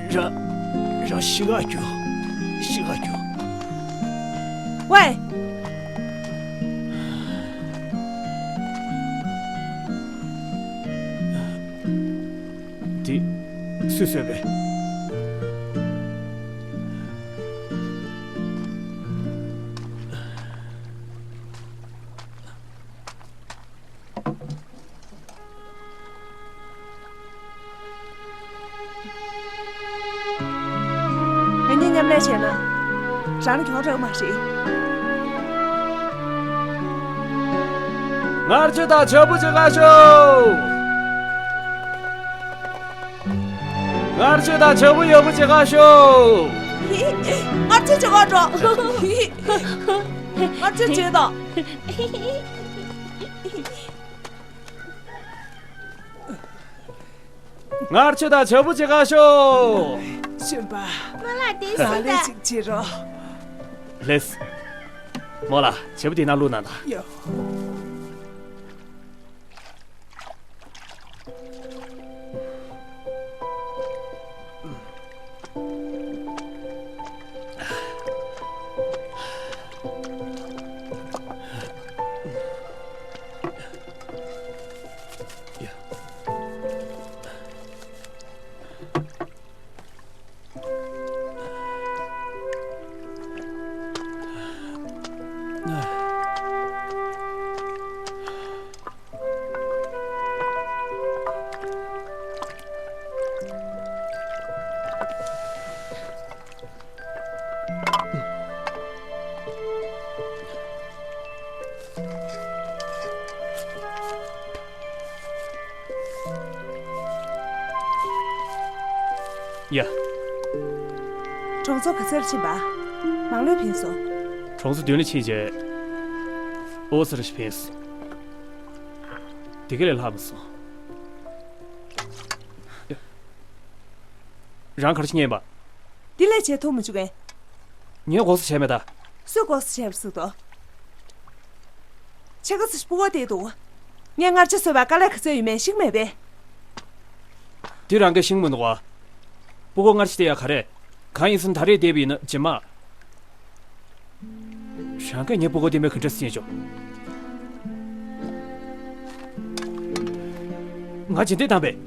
ར། ར། ར་ཤི་ག་རྒྱུག་ཤི་ག་རྒྱུག་ཝེ། འདི་སུས་བཟོས་པས། ང་གཉིས་མཉམ་ལས་བྱས་ན་རང་ལ་གྱོང་རག་མ་རེད། སྔར་ཆད་ད་ཇ་བུ་བྱེད་ག་ཤོག་སྔར་ཆད་ད་ཇ་བུ་ཡ་བུ་བྱེད་ག་ཤོག་སྔར་ཆད་བྱེད་ག་འགྲོ། སྔར་ཆད་བྱེད་ད། སྔར་ཆད་ད་ཇ་བུ་བྱེད་ག་ཤོག་ཞོན་པ། རྨོ་ལགས་དེ་ལ་སུ་ལས་ད། ཅིག་བྱེད་རོགས། ལེས། རྨོ་ལགས་ཇ་བུ་དེ་ནང་བླུགས་གནང་དང་། ཡོ། ཡ། གྲོང་ཚོ་ག་ཚོད་ཕྱིན་པ། མང་ལོས་ཕྱིན་སོང་། གྲོང་ཚོ་མདུན་ལ་ཕྱིན་རྗེས། ཨོ་སི་ར་ཞིག་ཕྱིན་སོང་། དེ་ག་ལས་ལྷག་མི་སོང་། རང་ག་རེ་བྱེད་མཁན་ཡིན་པ། འདི་ལས་བྱེད་ཐུབ་མི་བྱུང་ངས། ངས་འགོག་སུ་བྱས་མེད་ད། སུས་འགོག་སུ་བྱས་པ་ཟེར་དོ། ཕྱེད་ཀ་ཙམ་སྤུ་གུ་དེ་འདུག་ངས་མངར་ཆ་བཟོས་པ་དཀའ་ལས་ག་ཚོད་ཡོད་མེད་ཤེས་མེད་པས། འདི་རང་གིས་ཤེས་མི་འདུག་བ། སྤུ་གུ་མངར་ཆ་དེ་ཡ་ག་རེ། གང་ཡིན་ཟེར་ན་ད་རེས་བསྡད་པ་ཡིན་ན་རྗེས་མ། རང་གིས་ངའི་སྤུ་གུ་དེ་མོ་ག་འདྲ་སེམས་ཆུང་། ང་རྗེས་འདེད་བཏང་པས།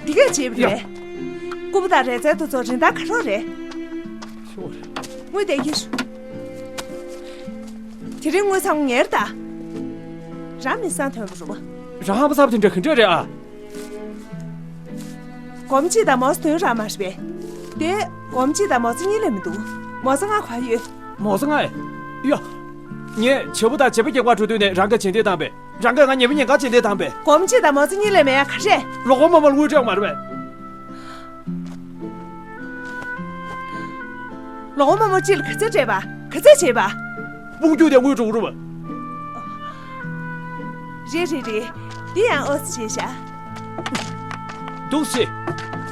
འདི་གས་བྱེད་པ་རེད། ཡ། ཀུ་པ་དང་རས་ཚལ་དེ་ཚོ་རིན་ཐང་ག་རེ་རེད། ཤོག་རེད། དངུལ་དེ་ཁྱེར་ཤོག་དེ་རིང་དངུལ་ཚང་མ་ངའི་རེད་ད། རང་མི་སང་ཐོན་པ་རུ། རང་ཧམ་པ་ཚ་པོ་དེ་འདྲ་ག་འདྲ་རེད་ཨ། སྒོར་མོ་གཅིག་དང་མོ་ཙེ་བདུན་རག་མ་རེད་པས། དེ་སྒོར་མོ་གཅིག་དང་མོ་ཙེ་གཉིས་ལས་མི་འདུག་མོ་ཙེ་ལྔ་ག་པར་ཡོད། མོ་ཙེ་ལྔ་ཨེ། ཡ། ངས་བྱ་བུ་དང་བྱ་བ་སྐྱེ་བ་འགྲོ་དུས་ནས་རང་གིས་རྗེས་འདེད་བཏང་པས། རང་གིས་ང་ཉལ་པོ་ཉལ་ཁར་རྗེས་འདེད་བཏང་པས། སྒོར་མོ་གཅིག་དང་མོ་ཙེ་གཉིས་ལས་མེད་ཡ་ག་རེ། ལོ་གོང་མ་མ་ལ་དངུལ་སྤྲད་མ་རེད་པས། ལོ་གོང་མ་མ་གཅིག་ལ་ག་ཚོད་སྤྲད་པ། ག་ཚོད་བྱས་པ། དཔུང་རྒྱུག་དེ་དངུལ་འགྲོ་གི་རེད་པ། རེད་རེད་རེད། འདི་ཡང་ཨོ་ཙི་བྱས་ཤག་འདུག་སེ།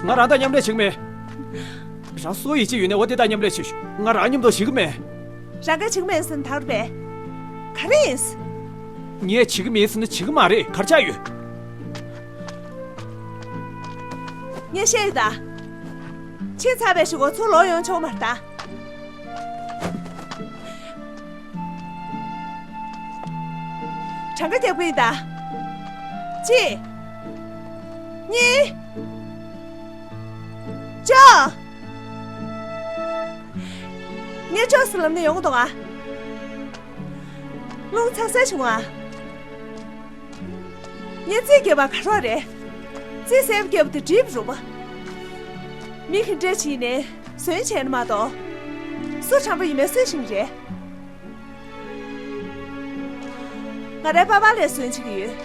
ང་རང་དང་མཉམ་ལས་བྱེད་ཀྱི་མེད། རང་སུ་ཡིད་ཆེས་ཡོད་ནས་འོ་དེ་དང་མཉམ་ལས་བྱེད་ཤོག་ང་རང་མཉམ་དུ་བྱེད་ཀྱི་མེད། རང་གིས་བྱེད་ཀྱི་མེད་ཟེར་ན་ད་རུ་པས། ག་རེ་ཡིན། ངས་བྱེད་ཀྱི་མེད་ཟེར་ན་བྱེད་ཀྱི་མ་རེད། ག་རེ་ཆགས་ཡོད། ངས་བཤད་ཡོད་ད། ཕྱིན་ཚར་བའི་གཞུག་གུ་ཚུར་ལོག་ཡོང་ཆོག་མ་རེད་ད། གྲངས་ཀ་རྒྱག་པ་ཡིན་ད། གཅིག་གཉིས། བཅུ། ངས་ཅོག་ཙེ་ལམ་ནས་ཡོང་གི་འདུག་ཨ། རླུང་ཚ་ས་བྱུང་ཨ། ངས་རྩིས་རྒྱབ་པ་ག་རེ་རེད། རྩིས་གསལ་པོ་རྒྱབ་པ་དེ་འགྲིག་པ་རུ། མི་ག་འདྲ་ཞིག་ནས་ཟོན་བྱས་ན་མ་གཏོགས། སུ་དྲང་པོ་ཡིན་མིན་སུས་ཤེས་ཀྱི་རེད། ང་རའི་པ་ཕ་ལས་ཟོན་བྱེད་ཀྱི་ཡོད།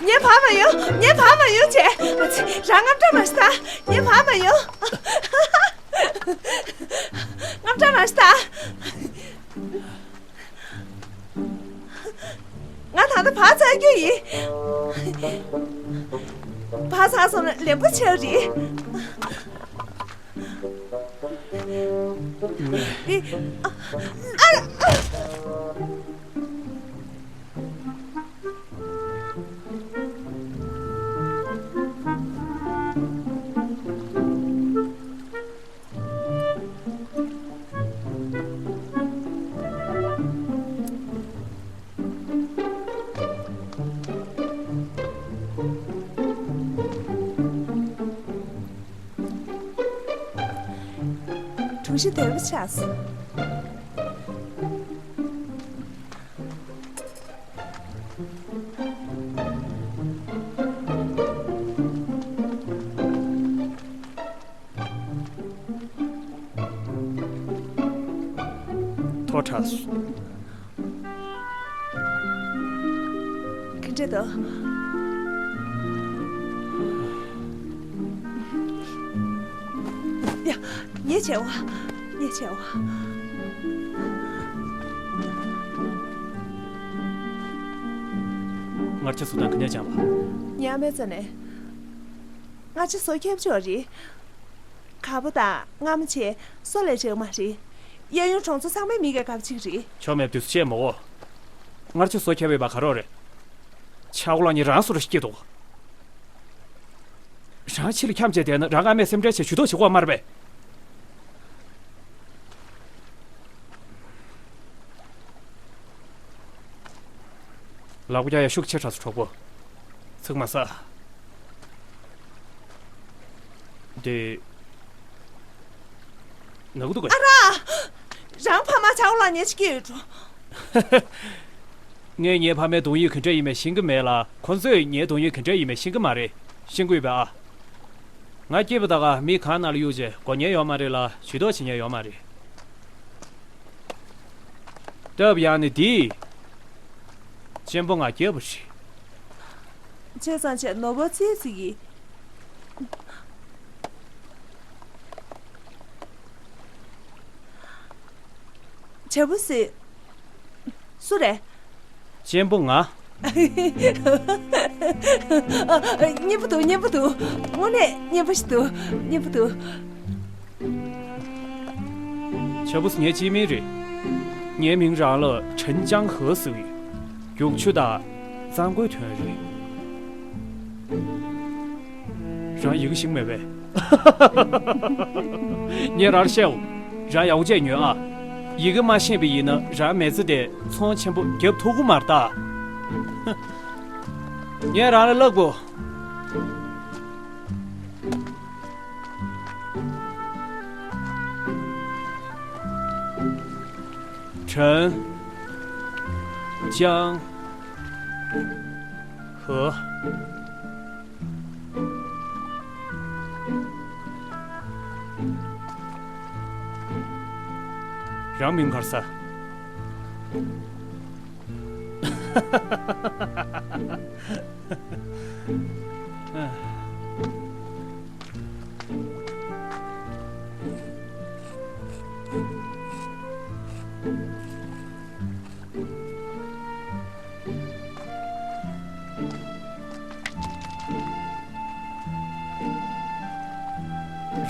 ངའི་བར་མ་ཡོང་། ངའི་བར་མ་ཡོང་བྱས། རང་དངངས་སྐྲག་མ་བྱེད་ད། ངའི་བར་མ་ཡོང་། དངངས་སྐྲག་མ་བྱེད་ད། ང་ད་ལྟ་བག་ཚ་རྒྱུ་ཡིན། བག་ཚ་སོང་ན་ལེན་པོ་ཆེ་རེད། ཨ། ཨ། གྲུ་བཞི་དོད་པོ་ཆགས་སོང་། ཐོ་དྲག་སོང་། ག་འདྲ་འདུག་ཡ། ཉེས་ཆེ་བ། ཉེས་ཆེ་བ། མངར་ཆ་བཟོ་སྟངས་ག་འདྲ་སྦྱངས་པ། ཉི་མའི་རྩ་ནས། མངར་ཆ་བཟོ་མཁས་པོ་ཅིག་རེད། དཀར་པོ་དང་མངར་མོ་བྱས་སོ་ལས་བྱེད་མ་རེད། གཡས་གཡོན་གྲོང་ཚོ་ཚང་མའི་མི་གིས་དགའ་པོ་ཅིག་རེད། ཆོ་མེད་དུས་སུ་བཤད་མོ་གོ། མངར་ཆ་བཟོ་མཁས་པའི་བ་ག་རོག་རེད། ཆག་སྒོ་ལངས་ནས་རང་སུ་རུ་སྐྱེས་འདུག་རང་ཕྱི་ལ་འཁྱམས་བྱས་བསྡད་ན་རང་ཨ་མས་སེམས་ཁྲལ་བྱས་ཇུས་གཏོགས་བྱེད་དགོས་མ་རེད་པས། ལག་པ་རྒྱག་ཡ་ཤུགས་ཆེ་དྲགས་སོང་གྲོགས་པོ། ཚིག་མ་ཟ། འདི། ན་གི་འདུག་གས། ཨ་ར། རང་ཕ་མ་ཆག་སྒོ་ལངས་ཉེན་ཅིག་སྐྱེས་ཡོད་འགྲོ། ངས་ངའི་ཕ་མའི་གདོང་ཡུས་ག་འདྲ་ཡིན་མིན་ཤེས་ཀྱི་མེད་ལ། ཁོ་ཚོས་ངའི་གདོང་ཡུས་ག་འདྲ་ཡིན་མིན་ཤེས་ཀྱི་མ་རེད། ཤེས་ཀྱི་ཡོད་པས་ཨ། ང་སྐྱེས་པ་ད་ག་མི་གང་ན་ལ་གཡུག་བྱས་དགོས་མཁན་ཡོད་མ་རེད་ལ་ཇུས་གཏོགས་བྱེད་མཁན་ཡོད་མ་རེད། སྟབས་ཡག་ནི་འདི། གཅེན་པོ་ང་སྐྱེས་པ་རེད། བྱས་ཙང་བྱས་ནོར་བུ་ཚིག་ཚིག་གིས། བྱ་བུ་སི། སུ་རེད། གཅེན་པོ་ང་། སྙན་པོ་འདུག་སྙན་པོ་འདུག་དངོས་གནས་སྙན་པོ་ཞིག་འདུག་སྙན་པོ་འདུག་བྱ་བུ་སི་ངའི་སྤྱི་མིང་རེད། ངའི་མིང་རང་ལ་ཁྲེན་ཅང་ཧེ་ཟེར་གི་ཡོད། རྒྱུག་ཆུ་དང་གཙང་པོའི་དོན་རེད། རང་ཡི་གེ་ཤེས་མེད་པས། ངས་རང་བཤད་འོ། རང་ཡག་པོ་བྱས་ཉོན་ཨ། ཡི་གེ་མ་ཤེས་པ་ཡིན་ན་རང་མི་ཚེ་དེ་ཚོང་ཆེན་པོ་རྒྱབ་ཐུབ་ཀྱི་མ་རེད་ད། ངས་རང་ལ་བསླབ་དགོས། ཁྲེན་ཅང་ཧེ། རང་མིང་ག་རེ་ཟེར།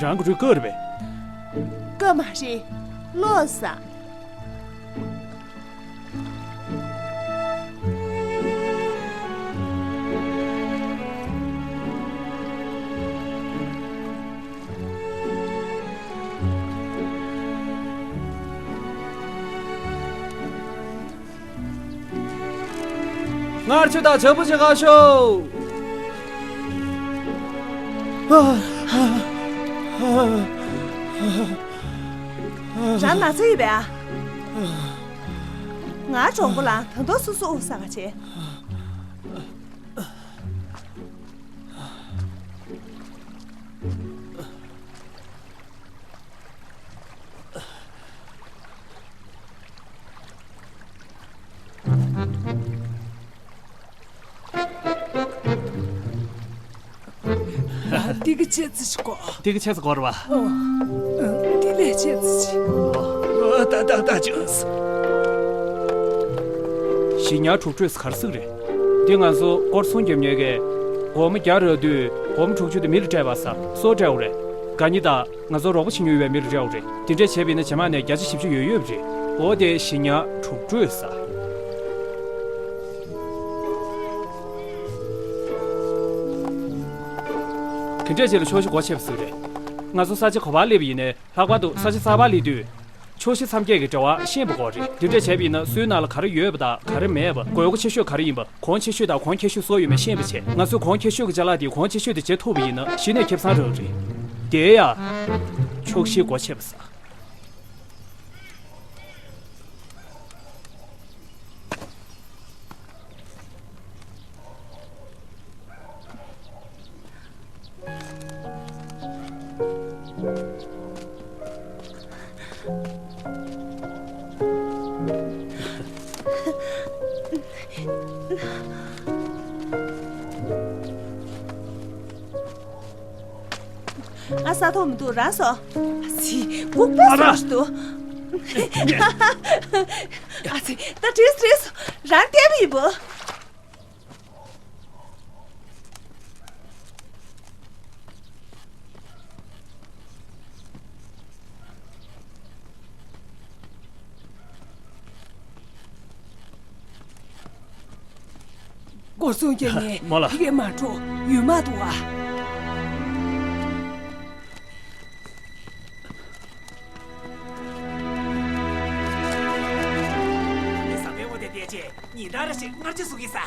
རང་གི་རུས་ཀ་རེད་པས། ཀ་མ་རེད། བློ་ས། སྔར་ཆུ་དང་བྱ་བུ་ཞིག་ག་ཤོག་རང་ན་ཚ་ཡོད་པས་ཨ། ང་གྲོགས་པོ་ལ་ད་དུང་སོ་སོ་དབུགས་ས་ག་བྱེད། ཏི་གི་ཆེ་ཙི་ཞིག་གོ། ཏི་གི་ཆེ་ཙི་གོ་ར་བ། ཨོ། ཏི་ལས་ཆེ་ཙི་ཞིག་ཨོ། ད་ད་ད་ཅོས། ཞི་ཉ་དྲུག་སྤྲོས་གར་སིག་རེད། འདི་ང་ཚོ་སྐོར་སྲུང་རྒྱབ་ཉེ་གི། སྒོར་མོ་བརྒྱ་རག་དུས་སྒོར་མོ་དྲུག་ཅུ་དེ་མི་ལ་སྤྲད་པ་ས་སོ་སྤྲད་འོ་རེད། ག་ཉི་ད། ང་ཚོ་རོགས་པ་བྱེད་མྱོང་ཡོད་པའི་མི་ལ་སྤྲད་འོ་རེད། དེ་འདྲས་བྱས་པ་ཡིན་ན་ཇེ་མང་ནས་བརྒྱ་ཆ་བཞི་བཅུ་ཡོད་ཡོད་པ་རེད། འོ་དེ་ཞི་ཉ་དྲུག་སྤྲོས་ས། དེ་འདྲས་བྱས་ལ་ཆོག་ཤེས་སྒོ་ཕྱེ་བ་ཟིག་རེད། ང་ཚོ་ས་ཆ་ག་པར་སླེབས་པ་ཡིན་ནའི་ལྷག་པར་དུ་ས་ཆ་གསར་པར་སླེབས་དུས། ཆོག་ཤེས་མཚམས་བརྒྱད་ཀྱི་འབྲེལ་བ་ཤེས་པ་དགོས་རེད། འདི་འདྲས་བྱས་པ་ཡིན་ན་སུའི་ནང་ལ་ག་རེ་ཡོད་པ་དང་ག་རེ་མེད་པ། དགོས་མཁོ་ཆེ་ཤོས་ག་རེ་ཡིན་པ། གོང་ཆེ་ཤོས་དང་གོང་ཁེ་ཤོས་བཟོ་ཡོད་མེད་ཤེས་པ་བྱས། ང་ཚོས་གོང་ཁེ་ཤོས་ཀྱི་ཅ་ལག་དེ་གོང་ཆེ་ཤོས་དེ་བྱེད་ཐུབ་པ་ཡིན་ན་གཞི་ནས་ཁེ་བཟང་རག་རེད། དེ་ཡ། ཆོག་ཤེས་སྒོ་ཕྱེ་བ་ཟེར། ང་ས་ཐོག་མི་འདུག་རང་སོ། ཨ་ཙི། སྒུག་པ་ང་ར་སོང་ཞིག་འདུག་ཨ་ཙི། ད་བྲིས་བྲིས། རང་བལྟས་པ་ཡིན་པོ། སྒོ་སྲུང་རྒྱག་ནས་མོ་ལ། ཕ་གིར་མ་འགྲོ། ཡུལ་མ་འདུག་ཨ། ནི་ཟམ་པའི་འོག་དེ་བསྡད་རྗེས་ཉིན་ལྟར་ཞིག་སྔར་ཆུ་བཟོ་གི་ས།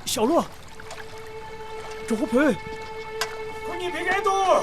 ཞའོ་ལོ། གྲོགས་པོ་བོས། ཁོ་གཉིས་ཕེབས་མཁན་འདུག་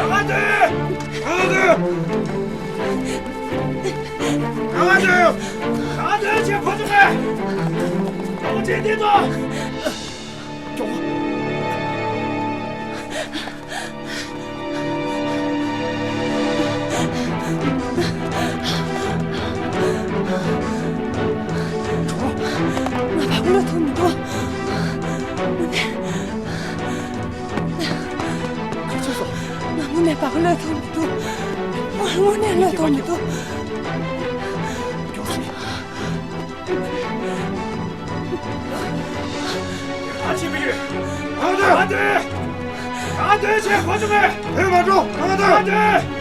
གང་ང་སྡོད། གང་ང་སྡོད། གང་ང་སྡོད། གང་ང་སྡོད། ཁྱེད་ཁོ་ཚོ་མེད། གང་ང་སྡོད། འདི་དང་། ང་བ་གློད་ཐུབ་མི་འདུག། དངོས་གནས། ག་ཚོད་སོང་། ང་དངོས་གནས་བ་གློད་ཐུབ་མི་འདུག། ང་དངོས་གནས་གློད་ཐུབ་མི་འདུག། མགྱོགས་སེ། ག་བྱེད་ཀྱི་ཡོད། གང་ང་སྡོད། གང་ང་སྡོད། གང་ང་སྡོད། ཁྱེད་ཁོ་ཚོ་མེད། བོད་མ་འགྲོ། གང་ང་སྡོད། གང་ང་སྡོད།